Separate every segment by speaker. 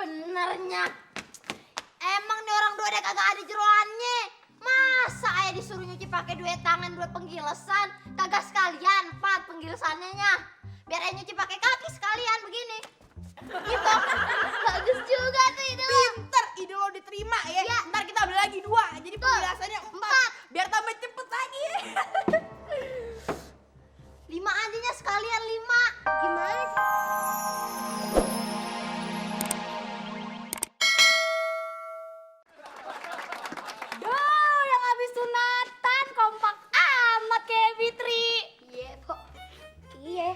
Speaker 1: benernya. Emang nih orang dua deh kagak ada jeroannya. Masa ayah disuruh nyuci pakai dua tangan dua penggilesan, kagak sekalian 4 penggilesannya nya. Biar ayah nyuci pakai kaki sekalian begini. Gitu. Bagus juga tuh itu.
Speaker 2: Pinter, ide lo diterima ya. Ntar kita beli lagi 2, jadi penjelasannya 4. Biar tambah cepet lagi.
Speaker 1: 5 aja sekalian 5. Gimana sih?
Speaker 3: Duh, yang habis sunatan kompak amat kayak Fitri.
Speaker 4: Iya, Pok. Iya,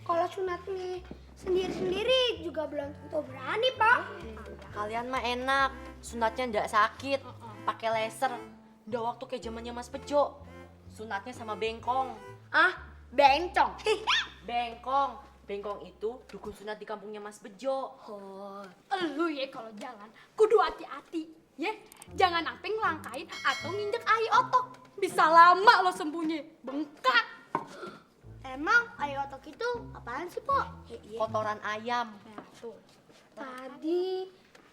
Speaker 4: kalau sunatnya sendiri-sendiri juga belum tentu berani, Pak.
Speaker 5: Kalian mah enak, sunatnya ndak sakit, pakai laser. Udah waktu kayak zamannya Mas Bejo. Sunatnya sama bengkong.
Speaker 3: Ah, bencong.
Speaker 5: Bengkong. Bengkong itu dukun sunat di kampungnya Mas Bejo.
Speaker 3: Oh, elu ya kalau jalan kudu hati-hati, ya. Jangan sampai ngelangkain atau nginjek ai otok. Bisa lama lo sembuhnya, bengkak.
Speaker 4: Emang ayo otok itu apaan sih, Pok?
Speaker 5: Kotoran ayam.
Speaker 3: Nah, tuh.
Speaker 4: Tadi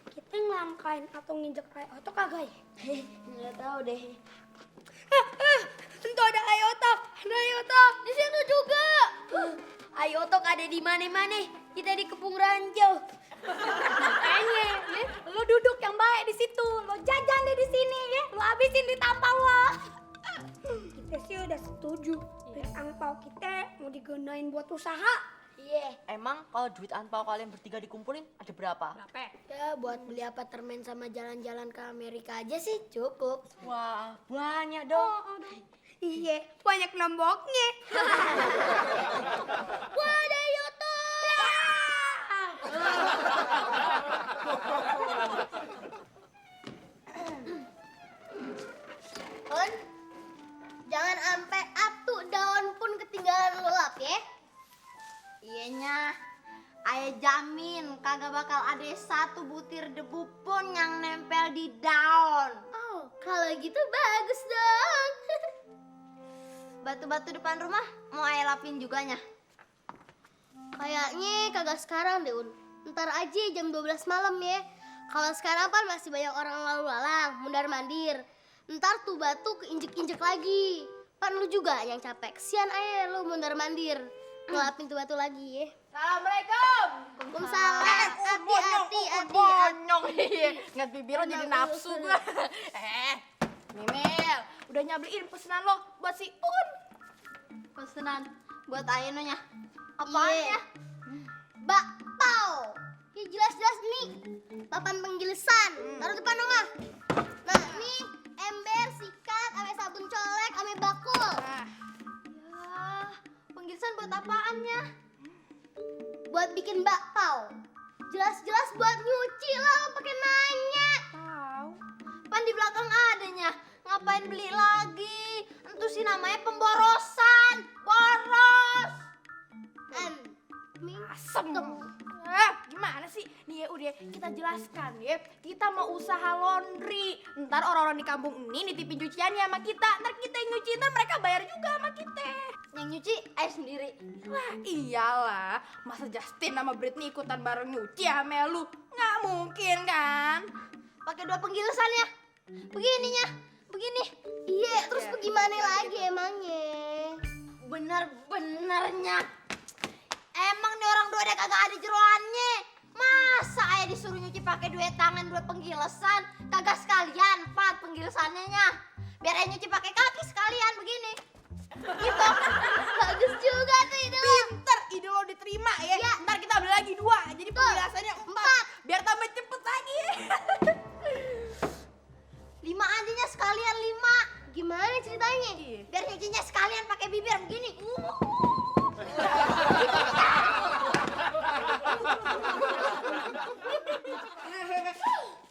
Speaker 4: kita ngelangkain atau nginjek ayo otok kagak ya?
Speaker 1: Nggak tahu deh.
Speaker 4: Tentu ada ayo otok, ada ayo otok.
Speaker 3: Di situ juga.
Speaker 4: Ayo otok ada di mana-mana. Kita di Kepung Ranjau.
Speaker 3: Makanya, ya, lo duduk yang baik di situ. Lo jajan deh di sini, ya. Lo habisin di tampal lo.
Speaker 4: Kita sih udah setuju. Duit angpau kita mau digunain buat usaha.
Speaker 1: Iya.
Speaker 5: Emang kalau duit anpau kalian bertiga dikumpulin ada berapa?
Speaker 3: Berapa?
Speaker 4: Ya buat beli apartemen sama jalan-jalan ke Amerika aja sih cukup.
Speaker 5: Wah, banyak dong.
Speaker 4: Iya, banyak nomboknya. Wah, ada Yoto.
Speaker 1: On, jangan sampai atu daun pun ketinggalan lelap ya. Iyanya, ayah jamin kagak bakal ada 1 butir debu pun yang nempel di daun.
Speaker 4: Oh, kalau gitu bagus dong.
Speaker 1: Batu-batu depan rumah mau ayah lapin juga nya.
Speaker 4: Kayaknya kagak sekarang deh, Un. Ntar aja jam 12 malam ya. Kalau sekarang kan masih banyak orang lalu lalang, mundar-mandir. Ntar tuh batu keinjek-injek lagi. Kan lu juga yang capek. Kesian aja lu mundar-mandir. Ngelapin tuh batu lagi ya.
Speaker 2: Assalamualaikum.
Speaker 4: Waalaikumsalam. Hati-hati,
Speaker 2: Bonyong. Ngat bibir lo jadi nafsu gue. Mimil, udah nyabeliin pesanan lo buat si Un.
Speaker 1: Pesenan buat ayah nya. Apaan
Speaker 4: Iya.
Speaker 1: ya?
Speaker 4: Bakpao. Ya jelas-jelas nih. Papan penggilesan. Taruh depan rumah. Nah, nih ember, sikat, ame sabun colek, ame bakul.
Speaker 1: Ya, penggilisan buat apaannya?
Speaker 4: Buat bikin bakpao. Jelas-jelas buat nyuci lah, pakai nanya.
Speaker 1: Pan di belakang adanya. Ngapain beli lagi? Itu sih namanya pemborosan. Boros.
Speaker 2: Asem. Gimana sih? Nih ya udah kita jelaskan ya. Kita mau usaha laundry. Ntar orang-orang di kampung ini nitipin cuciannya sama kita. Ntar kita yang nyuci, ntar mereka bayar juga sama kita.
Speaker 1: Yang nyuci ayah sendiri.
Speaker 2: Wah iyalah. Masa Justin sama Britney ikutan bareng nyuci sama lu? Nggak mungkin kan?
Speaker 1: Pakai 2 penggilisannya. Begininya. Begini.
Speaker 4: Iya, terus bagaimana lagi emangnya?
Speaker 1: Bener-benernya. Emang nih orang dua deh kagak ada jeroannya. Masa ayah disuruh nyuci pakai 2 tangan 2 penggilesan, kagak sekalian 4 penggilesannya nya. Biar ayah nyuci pakai kaki sekalian begini. Gitu.
Speaker 4: Bagus juga tuh itu.
Speaker 2: Pinter, ide lo diterima ya. Ntar kita beli lagi 2, jadi penjelasannya 4. Biar tambah cepet lagi.
Speaker 1: 5 aja sekalian 5.
Speaker 4: Gimana ceritanya?
Speaker 1: Biar nyucinya sekalian pakai bibir begini.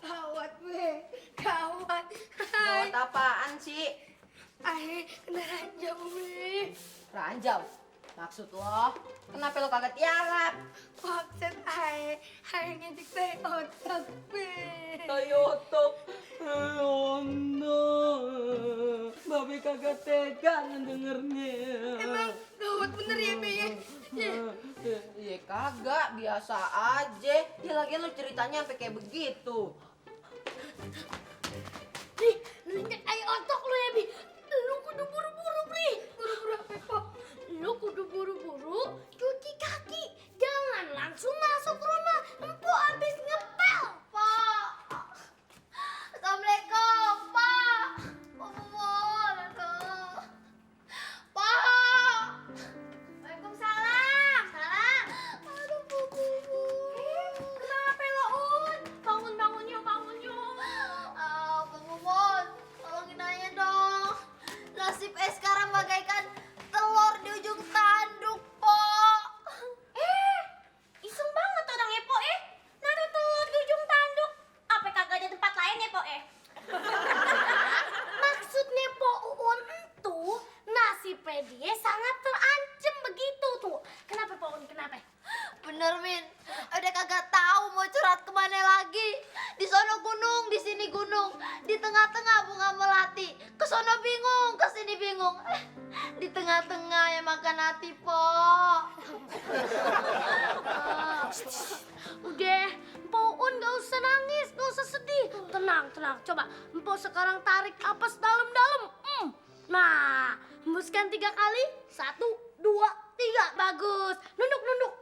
Speaker 4: Gawat gue, gawat.
Speaker 5: Buat apaan sih?
Speaker 4: Ayo, kena ranjau gue.
Speaker 5: Ranjau. Maksud lo, kenapa lo kagak tiarap?
Speaker 4: Maksud ayo ngejek teh otak gue.
Speaker 5: Toyoto. Oh no. Babe kagak tega dengernya.
Speaker 4: Emang gawat bener ya, Be?
Speaker 5: Ya kagak, biasa aja. Ya lagi lu ceritanya sampai kayak begitu.
Speaker 4: Nih, nginjek air otak lu ya, Bi. Lu kudu buru-buru, Bi. Buru-buru apa, Po? Lu kudu buru-buru cuci kaki. Jangan langsung masuk rumah. Empo habis ngepel.
Speaker 1: Pak. Assalamualaikum, Pak. Mohon, aduh. Pak. Waalaikumsalam. Salam. Aduh, Bu.
Speaker 2: Kenapa lo, Un? Bangun yuk, bangun yuk.
Speaker 1: Bang Momon, tolongin aja dong. Nasib sekarang bagaikan telur di ujung tanduk, Po.
Speaker 2: Iseng banget orang Epo naruh telur di ujung tanduk. Apa kagak ada tempat lain Epo
Speaker 4: Maksudnya Po Uun itu nasibnya dia sangat terancam begitu tuh. Kenapa Po Uun? Kenapa?
Speaker 1: Bener, Min. Udah kagak tahu mau curhat kemana lagi. Di sono gunung, di sini gunung. Di tengah-tengah bunga melati. Ke sono bingung, ke sini bingung. Di tengah-tengah ya makan hati, Po.
Speaker 4: Udah, Po Uun gak usah nangis, gak usah sedih. Tenang, tenang. Coba Empo sekarang tarik napas dalam-dalam. Nah, hembuskan 3 kali. 1, 2, 3. Bagus. Nunduk, nunduk.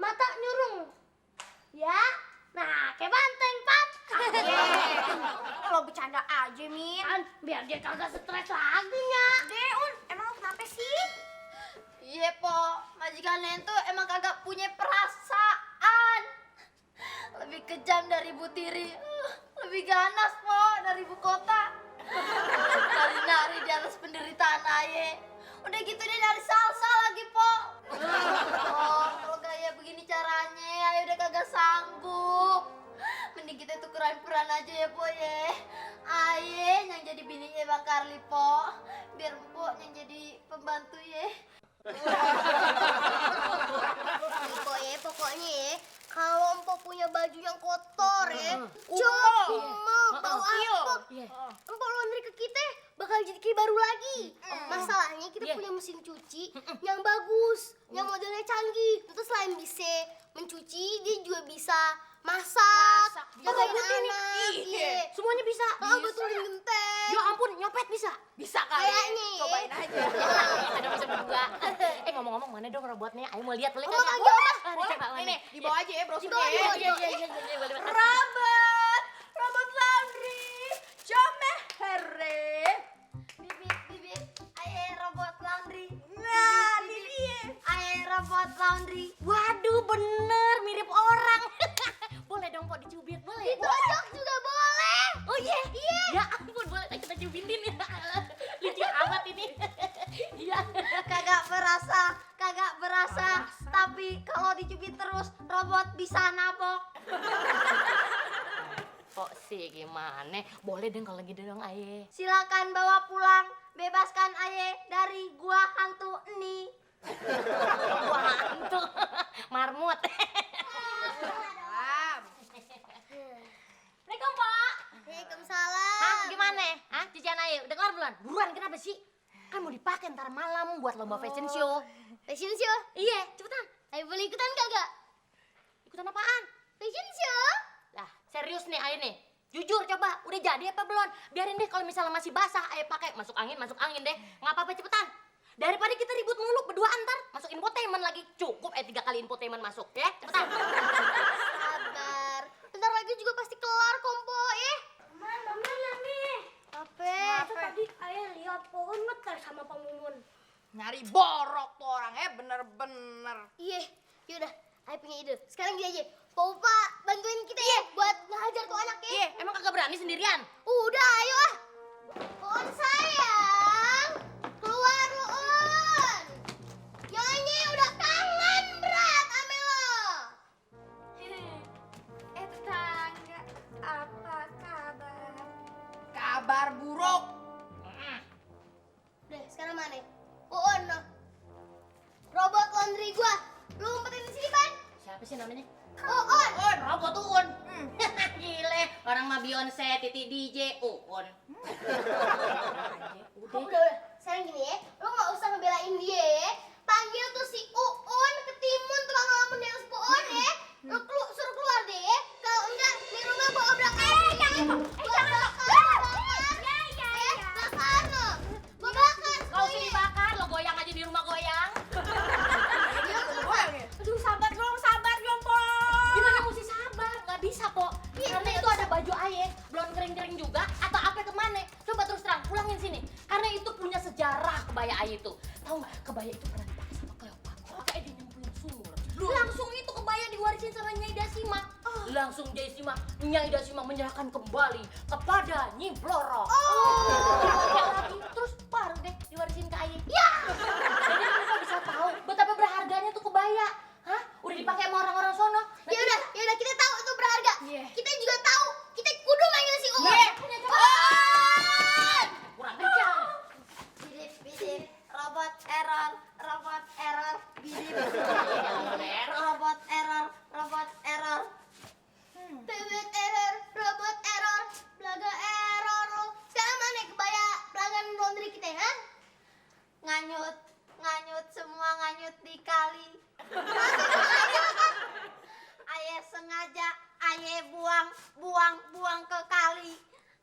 Speaker 4: Mata nyurung. Ya. Nah, kayak banteng, Pat.
Speaker 2: Lo bercanda aja, Min.
Speaker 4: Biar dia kagak stres lagi, ya.
Speaker 2: Un, emang lo kenapa sih?
Speaker 1: Iya, Po. Majikan tuh emang kagak punya perasaan. Lebih kejam dari Bu Tiri. Lebih ganas, Po, dari Bu Kota. Nari-nari di atas penderitaan aye. Udah gitu dia nari salsa lagi, Po. Oh, kalau kayak begini caranya, aye udah kagak sanggup. Mending kita tukeran peran aja ya, Po, ya. Aye yang jadi bininya Bang Karli, Po. Biar Mpok yang jadi pembantu, ya.
Speaker 4: Pokoknya ya, kalau Empo punya baju yang kotor ya, cuma bau apek, Empo laundry ke kita bakal jadi kayak baru lagi. Masalahnya kita punya mesin cuci yang bagus, yang modelnya canggih. Terus selain bisa mencuci, dia juga bisa masak, jagain anak, semuanya bisa. Betulin genteng.
Speaker 5: Ya ampun, nyopet bisa? Bisa kali.
Speaker 4: Kayaknya.
Speaker 5: Cobain aja. Ada masa berdua. Ngomong-ngomong mana dong robotnya? Ayo mau lihat boleh
Speaker 4: Oh,
Speaker 5: kagak?
Speaker 4: kagak.
Speaker 5: Boleh, coba mana?
Speaker 2: Ini, dibawa aja ya brosurnya
Speaker 4: Dibawa,
Speaker 2: ya.
Speaker 4: dibawa.
Speaker 5: Iya, boleh.
Speaker 2: Robot laundry. Jome here.
Speaker 1: Bibit, aye robot laundry.
Speaker 2: Nah, ini
Speaker 1: Bibit,
Speaker 2: dia.
Speaker 1: aye robot laundry.
Speaker 5: Waduh, bener mirip orang. Boleh dong, Po dicubit, boleh?
Speaker 4: Ditonjok juga boleh.
Speaker 5: Oh iya, ya ampun, boleh kita cubitin ya. Lucu amat ini. Iya.
Speaker 1: Kagak berasa. Tapi kalau dicubit terus, robot bisa nabok.
Speaker 5: Kok sih gimana? Boleh dong kalau gitu dong, aye.
Speaker 1: Silakan bawa pulang, bebaskan aye dari gua hantu ini.
Speaker 5: Wah, hantu. Marmut.
Speaker 2: Assalamualaikum, Pak.
Speaker 4: Waalaikumsalam.
Speaker 5: Hah, gimana? Hah, cucian aye udah kelar belum? Buruan, kenapa sih? Kan mau dipakai ntar malam buat lomba fashion show.
Speaker 4: Fashion show?
Speaker 5: Iya, cepetan.
Speaker 4: Ayo boleh ikutan kagak?
Speaker 5: Ikutan apaan?
Speaker 4: Fashion show?
Speaker 5: Lah, serius nih aye nih. Jujur coba, udah jadi apa belum? Biarin deh kalau misalnya masih basah, aye pakai masuk angin deh. Nggak apa-apa cepetan. Daripada kita ribut mulu berdua antar, masuk infotainment lagi. Cukup 3 kali infotainment masuk, ya. Cepetan.
Speaker 4: Sabar. Bentar lagi juga pasti kelar kompo ya. Mana nih? Apa? Tadi ayah lihat pohon ngeter sama Pak Mumun.
Speaker 2: Nyari borok tuh orangnya bener-bener.
Speaker 4: Iya, yaudah. Ayah punya ide. Sekarang gini aja. Pak Upa bantuin kita ya buat ngehajar tuh anak ya.
Speaker 5: Iya, emang kagak berani sendirian?
Speaker 4: Udah, ayo ah. Pohon sayang. Keluar lu, Un. Nyonya udah kangen berat ame lo.
Speaker 2: Tetangga, apa kabar? Kabar buruk.
Speaker 4: Udah, sekarang mana? Un. Robot laundry gua. Lu umpetin di sini, Pan.
Speaker 5: Siapa sih namanya?
Speaker 4: Un.
Speaker 5: Robot Uun. Gile, orang mah Beyonce, Titi DJ, Uun.
Speaker 4: Udah. Sekarang gini ya, lu gak usah ngebelain dia ya. Panggil tuh si Uun ke timun tukang ngelamun di atas pohon ya.
Speaker 5: Langsung itu kebaya diwarisin sama Nyai Dasima. Langsung Nyai Dasima menyerahkan kembali kepada Nyi Bloro. Lagi terus baru deh diwarisin ke Aye. Ya. Jadi mereka bisa tahu betapa berharganya tuh kebaya. Hah? Udah dipakai sama orang-orang sono.
Speaker 4: Ya udah kita tahu itu berharga. Kita juga tahu. Kita kudu manggil si Uun.
Speaker 5: Punya coba. Kurang ajar.
Speaker 1: Bidip, robot error, bidip, robot error.
Speaker 4: Bebet error, robot error, belaga error lo. Sekarang mana kebaya pelanggan laundry kita ha?
Speaker 1: Nganyut semua nganyut di kali. Aye sengaja, aye buang ke kali.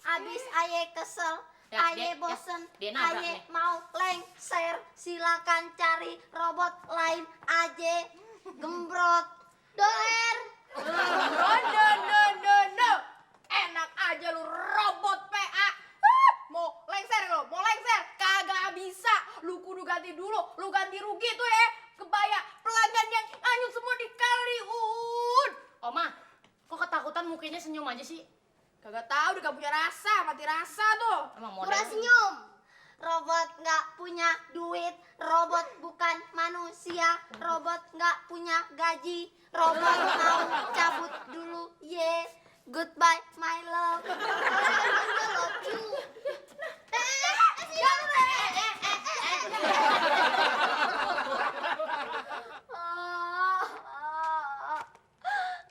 Speaker 1: Abis aye kesel,
Speaker 5: Ya,
Speaker 1: aye
Speaker 5: dia-
Speaker 1: bosen,
Speaker 5: dia nabrak
Speaker 1: aye
Speaker 5: nih.
Speaker 1: mau lengser. Silakan cari robot lain aja. Gembrot.
Speaker 4: Doer.
Speaker 2: No. Enak aja lu robot PA. Mau lengser. Kagak bisa. Lu kudu ganti dulu. Lu ganti rugi tuh ya. Kebaya pelanggan yang anyut semua di kali, Uun.
Speaker 5: Oma, kok ketakutan mukanya senyum aja sih?
Speaker 2: Kagak tahu dia gak punya rasa, mati rasa tuh.
Speaker 5: Emang
Speaker 4: Murah
Speaker 5: model.
Speaker 4: senyum.
Speaker 1: Robot nggak punya duit, robot bukan manusia, robot nggak punya gaji, robot mau cabut dulu, goodbye my love.
Speaker 4: I love you.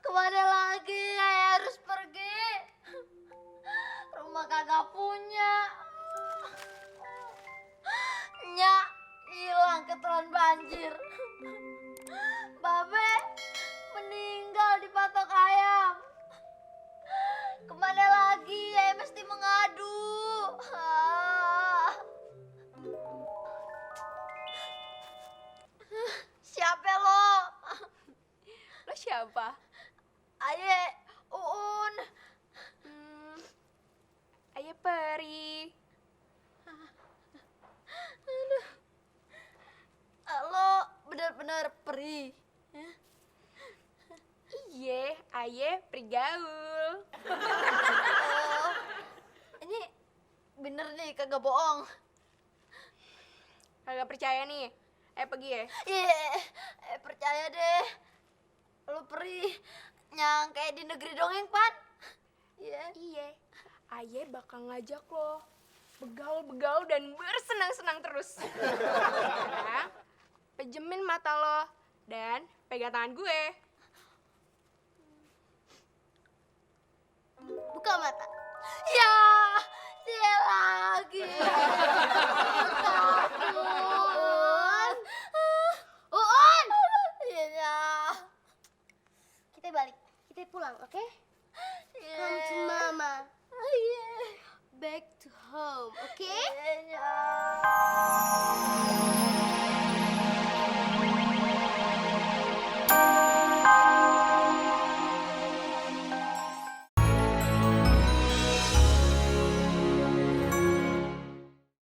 Speaker 1: Kemana lagi saya harus pergi? Rumah kagak punya. Nyak hilang ketelan banjir. Babe meninggal di patok ayam. Kemana lagi ya mesti mengadu. Siapa lo?
Speaker 2: Lo siapa?
Speaker 1: Aye, Uun.
Speaker 2: Ayo peri.
Speaker 1: Lo bener-bener peri.
Speaker 2: Iye, aye peri gaul.
Speaker 1: Oh, ini bener nih kagak bohong.
Speaker 2: Kagak percaya nih. Pergi ya.
Speaker 1: Percaya deh. Lo peri yang kayak di negeri dongeng, Pan.
Speaker 2: Iya. Aye bakal ngajak lo begaul-begaul dan bersenang-senang terus. Sekarang, pejemin mata lo dan pegang tangan gue.
Speaker 4: Buka mata.
Speaker 1: Ya, dia lagi.
Speaker 4: Uun.
Speaker 1: Iya.
Speaker 4: Kita balik. Kita pulang, oke?